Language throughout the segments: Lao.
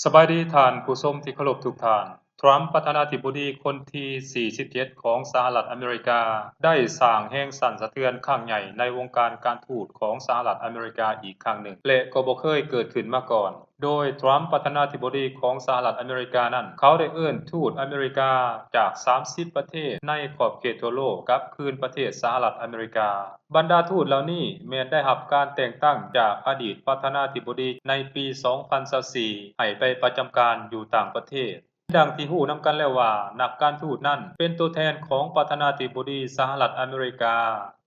ສະບາຍດີທ່ານຜູ້ຊົມທີ່ເຄົາລົບທຸກທ່ານ. ທຣຳປະທານາທິບໍດີຄົນທີສີ່ສິບເຈັດຂອງສະຫະລັດອາເມລິກາ ໄດ້ສ້າງແຮງສັ່ນສະເທືອນຄັ້ງໃຫຍ່ໃນວົງການການທູດຂອງສະຫະລັດອາເມລິກາອີກຄັ້ງໜຶ່ງ ແລະ ກໍບໍ່ເຄີຍເກີດຂຶ້ນມາກ່ອນ. ໂດຍທຣຳປະທານາທິບໍດີຂອງສະຫະລັດອາເມລິການັ້ນ ເຂົາໄດ້ເອີ້ນທູດອາເມລິກາຈາກສາມສິບປະເທດໃນຂອບເຂດທົ່ວໂລກກັບຄືນປະເທດສະຫະລັດອາເມລິກາ. ບັນດາທູດເຫຼົ່ານີ້ແມ່ນໄດ້ຮັບການແຕ່ງຕັ້ງຈາກອະດີດປະທານາທິບໍດີໃນປີສອງພັນຊາວສີ່ ໃຫ້ໄປປະຈຳການຢູ່ຕ່າງປະເທດ. ດັ່ງທີ່ຮູ້ນຳກັນແລ້ວວ່າ ນັກການທູດນັ້ນເປັນຕົວແທນຂອງປະທານາທິບໍດີສະຫະລັດອາເມລິກາ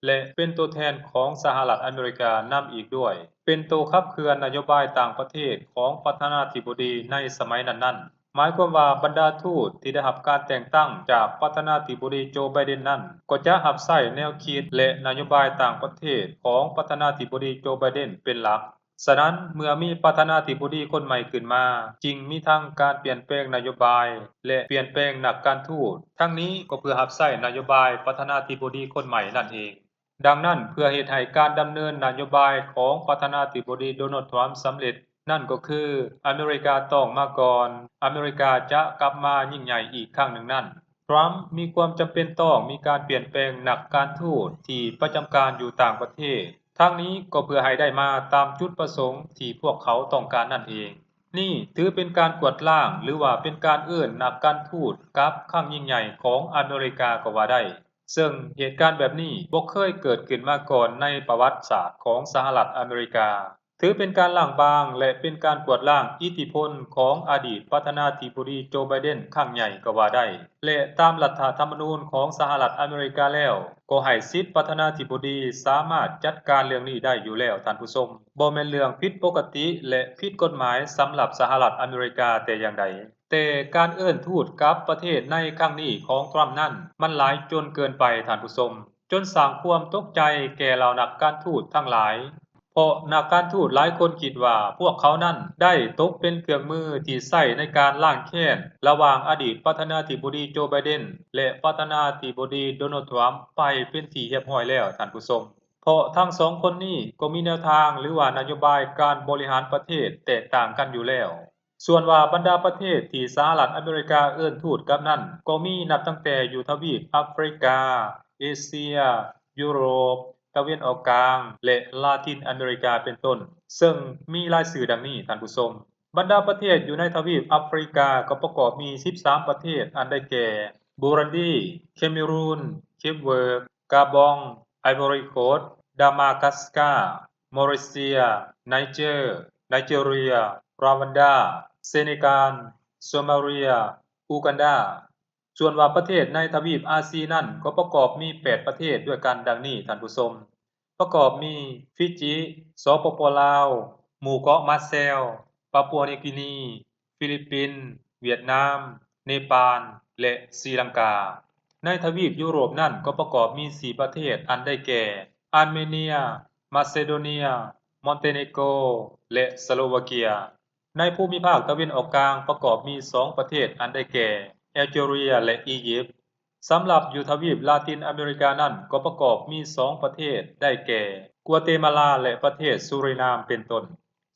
ແລະ ເປັນຕົວແທນຂອງສະຫະລັດອາເມລິການຳອີກດ້ວຍ, ເປັນໂຕຂັບເຄື່ອນນະໂຍບາຍຕ່າງປະເທດຂອງປະທານາທິບໍດີໃນສະໄໝນັ້ນໆ. ໝາຍຄວາມວ່າບັນດາທູດທີ່ໄດ້ຮັບການແຕ່ງຕັ້ງຈາກປະທານາທິບໍດີໂຈ ໄບເດັນນັ້ນ ກໍຈະຮັບໃຊ້ແນວຄິດ ແລະ ນະໂຍບາຍຕ່າງປະເທດຂອງປະທານາທິບໍດີໂຈ ໄບເດັນເປັນຫຼັກ. ສະນັ້ນ, ເມື່ອມີປະທານາທິບໍດີຄົນໃໝ່ຂຶ້ນມາ, ຈຶ່ງມີທັງການປ່ຽນແປງນະໂຍບາຍ ແລະ ປ່ຽນແປງນັກການທູດ, ທັງນີ້ກໍເພື່ອຮັບໃຊ້ນະໂຍບາຍປະທານາທິບໍດີຄົນໃໝ່ນັ້ນເອງ. ດັ່ງນັ້ນ, ເພື່ອເຮັດໃຫ້ການດຳເນີນນະໂຍບາຍຂອງປະທານາທິບໍດີໂດນັລ ທຣຳ ສຳເລັດ, ນັ້ນກໍຄື ອາເມລິກາຕ້ອງມາກ່ອນ, ອາເມລິກາຈະກັບມາຍິ່ງໃຫຍ່ອີກຄັ້ງໜຶ່ງນັ້ນ, ທຣຳມີຄວາມຈຳເປັນຕ້ອງມີການປ່ຽນແປງນັກການທູດທີ່ປະຈຳການຢູ່ຕ່າງປະເທດ. ທັງນີ້ກໍເພື່ອໃຫ້ໄດ້ມາຕາມຈຸດປະສົງທີ່ພວກເຂົາຕ້ອງການນັ້ນເອງ. ນີ້ຖືເປັນການກວາດລ້າງ ຫຼືວ່າເປັນການເອີ້ນນັກການທູດກັບຄັ້ງຍິ່ງໃຫຍ່ຂອງອາເມລິກາກໍວ່າໄດ້. ເຊິ່ງເຫດການແບບນີ້ບໍ່ເຄີຍເກີດຂຶ້ນມາກ່ອນໃນປະຫວັດສາດຂອງສະຫະລັດອາເມລິກາ. ຖືເປັນການລ້າງບາງ ແລະ ເປັນການກວາດລ້າງອິດທິພົນຂອງອະດີດປະທານາທິບໍດີໂຈ ໄບເດັນຄັ້ງໃຫຍ່ກໍວ່າໄດ້ ແລະ ຕາມລັດຖະທຳມະນູນຂອງສະຫະລັດອາເມລິກາແລ້ວ ກໍໃຫ້ສິດປະທານາທິບໍດີສາມາດຈັດການເລື່ອງນີ້ໄດ້ຢູ່ແລ້ວ, ທ່ານຜູ້ຊົມ. ບໍ່ແມ່ນເລື່ອງຜິດປົກກະຕິ ແລະ ຜິດກົດໝາຍສຳລັບສະຫະລັດອາເມລິກາແຕ່ຢ່າງໃດ. ແຕ່ການເອີ້ນທູດກັບປະເທດໃນຄັ້ງນີ້ຂອງທຣຳນັ້ນ ມັນຫຼາຍຈົນເກີນໄປ, ທ່ານຜູ້ຊົມ, ຈົນສ້າງຄວາມຕົກໃຈແກ່ເຫຼົ່ານັກການທູດທັງຫຼາຍ, ເພາະນັກການທູດຫຼາຍຄົນຄິດວ່າພວກເຂົານັ້ນໄດ້ຕົກເປັນເຄື່ອງມືທີ່ໃຊ້ໃນການລ້າງແຄ້ນລະຫວ່າງອະດີດປະທານາທິບໍດີໂຈ ໄບເດັນ ແລະ ປະທານາທິບໍດີໂດນັລ ທຣຳ ໄປເປັນທີ່ຮຽບຮ້ອຍແລ້ວ, ທ່ານຜູ້ຊົມ, ເພາະທັງສອງຄົນນີ້ກໍມີແນວທາງ ຫຼືວ່ານະໂຍບາຍການບໍລິຫານປະເທດແຕກຕ່າງກັນຢູ່ແລ້ວ. ສ່ວນວ່າບັນດາປະເທດທີ່ສະຫະລັດອາເມລິກາເອີ້ນທູດກັບນັ້ນ ກໍມີນັບຕັ້ງແຕ່ຢູ່ທະວີບອາຟຣິກາ, ເອເຊຍ, ຢູໂຣບ, ຕາເວັນອອກກາງ ແລະ ລາຕິນອາເມລິກາເປັນຕົ້ນ, ເຊິ່ງມີລາຍຊື່ດັ່ງນີ້, ທ່ານຜູ້ຊົມ. ບັນດາປະເທດຢູ່ໃນທະວີບອາຟຣິກາກໍປະກອບມີສິບສາມປະເທດ, ອັນໄດ້ແກ່ ບູຣັນດີ, ເຄເມຣູນ, ເຄບເວີດ, ກາບອງ, ໄອວໍຣີໂຄດ, ດາມາກັສກາ, ມໍເຣເຊຍ, ໄນເຈີ, ໄນເຈີເຣຍ, ຣາວັນດາ, ເຊເນການ, ໂຊມາເລຍ, ອູກັນດາ. ສ່ວນວ່າປະເທດໃນທະວີບອາຊີນັ້ນກໍປະກອບມີແປດປະເທດດ້ວຍກັນ ດັ່ງນີ້, ທ່ານຜູ້ຊົມ, ປະກອບມີ ຟີຈີ, ສປປ ລາວ, ໝູ່ເກາະມາແຊລ, ປາປົວນິວກີນີ, ຟີລິບປິນ, ຫວຽດນາມ, ເນປານ ແລະ ສີລັງກາ. ໃນທະວີບຢູໂຣບນັ້ນກໍປະກອບມີສີ່ປະເທດ ອັນໄດ້ແກ່ ອາເມເນຍ, ມາເຊໂດເນຍ, ມອນເຕເນໂກ ແລະ ສະໂລວາເກຍ. ໃນພູມິພາກຕາເວັນອອກກາງປະກອບມີສອງປະເທດ ອັນໄດ້ແກ່ ແອລເຈເຣຍ ແລະ ອີຢິບ. ສຳລັບຢູ່ທະວີບລາຕິນອາເມລິການັ້ນກໍປະກອບມີສອງປະເທດ ໄດ້ແກ່ ກົວເຕມາລາ ແລະ ປະເທດສຸຣິນາມ ເປັນຕົ້ນ.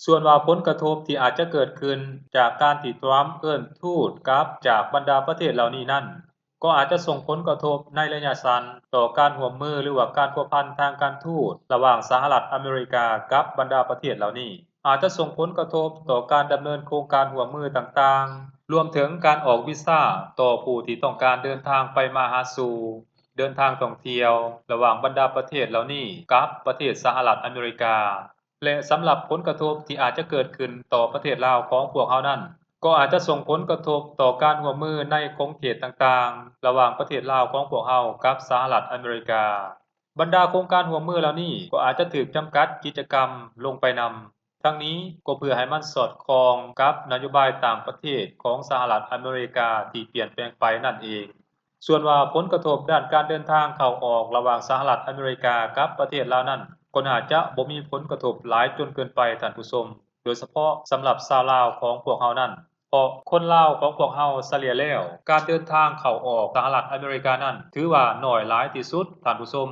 ສ່ວນວ່າຜົນກະທົບທີ່ອາດຈະເກີດຂຶ້ນຈາກການທີ່ທຣຳເອີ້ນທູດກັບຈາກບັນດາປະເທດເຫຼົ່ານີ້ນັ້ນ ກໍອາດຈະສົ່ງຜົນກະທົບໃນໄລຍະສັ້ນຕໍ່ການຮ່ວມມື ຫຼືວ່າການພົວພັນທາງການທູດລະຫວ່າງສະຫະລັດອາເມລິກາກັບບັນດາປະເທດເຫຼົ່ານີ້, ອາດຈະສົ່ງຜົນກະທົບຕໍ່ການດຳເນີນໂຄງການຮ່ວມມືຕ່າງໆ, ລວມເຖິງການອອກວີຊາຕໍ່ຜູ້ທີ່ຕ້ອງການເດີນທາງໄປມາຫາສູ່, ເດີນທາງທ່ອງທ່ຽວລະຫວ່າງບັນດາປະເທດເຫຼົ່ານີ້ກັບປະເທດສະຫະລັດອາເມລິກາ. ແລະ ສຳລັບຜົນກະທົບທີ່ອາດຈະເກີດຂຶ້ນຕໍ່ປະເທດລາວຂອງພວກເຮົານັ້ນ, ກໍອາດຈະສົ່ງຜົນກະທົບຕໍ່ການຮ່ວມມືໃນຂົງເຂດຕ່າງໆ ລະຫວ່າງປະເທດລາວຂອງພວກເຮົາກັບສະຫະລັດອາເມລິກາ. ບັນດາໂຄງການຮ່ວມມືເຫຼົ່ານີ້ກໍອາດຈະຖືກຈຳກັດກິດຈະກຳລົງໄປນຳ. ທັງນີ້ກໍເພື່ອໃຫ້ມັນສອດຄ່ອງກັບນະໂຍບາຍຕ່າງປະເທດຂອງສະຫະລັດອາເມລິກາທີ່ປ່ຽນແປງໄປນັ້ນເອງ. ສ່ວນວ່າຜົນກະທົບດ້ານການເດີນທາງເຂົ້າອອກລະຫວ່າງສະຫະລັດອາເມລິກາກັບປະເທດລາວນັ້ນ ກໍໜ້າຈະບໍ່ມີຜົນກະທົບຫຼາຍຈົນເກີນໄປ, ທ່ານຜູ້ຊົມ, ໂດຍສະເພາະສຳລັບຊາວລາວຂອງພວກເຮົານັ້ນ, ເພາະຄົນລາວຂອງພວກເຮົາສະເລ່ຍແລ້ວ ການເດີນທາງເຂົ້າອອກສະຫະລັດອາເມລິການັ້ນ ຖືວ່າໜ້ອຍຫຼາຍທີ່ສຸດ, ທ່ານຜູ້ຊົມ.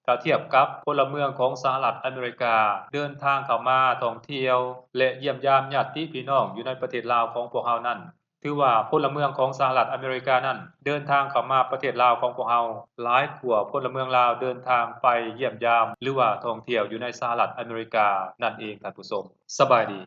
ຖ້າທຽບກັບພົນລະເມືອງຂອງສະຫະລັດອາເມລິກາ ເດີນທາງເຂົ້າມາທ່ອງທ່ຽວ ແລະ ຢ້ຽມຢາມຍາດຕິພີ່ນ້ອງຢູ່ໃນປະເທດລາວຂອງພວກເຮົານັ້ນ ຖືວ່າພົນລະເມືອງຂອງສະຫະລັດອາເມລິການັ້ນ ເດີນທາງເຂົ້າມາປະເທດລາວຂອງພວກເຮົາ ຫຼາຍກວ່າພົນລະເມືອງລາວເດີນທາງໄປຢ້ຽມຢາມ ຫຼືວ່າທ່ອງທ່ຽວຢູ່ໃນສະຫະລັດອາເມລິການັ້ນເອງ ທ່ານຜູ້ຊົມ. ສະບາຍດີ.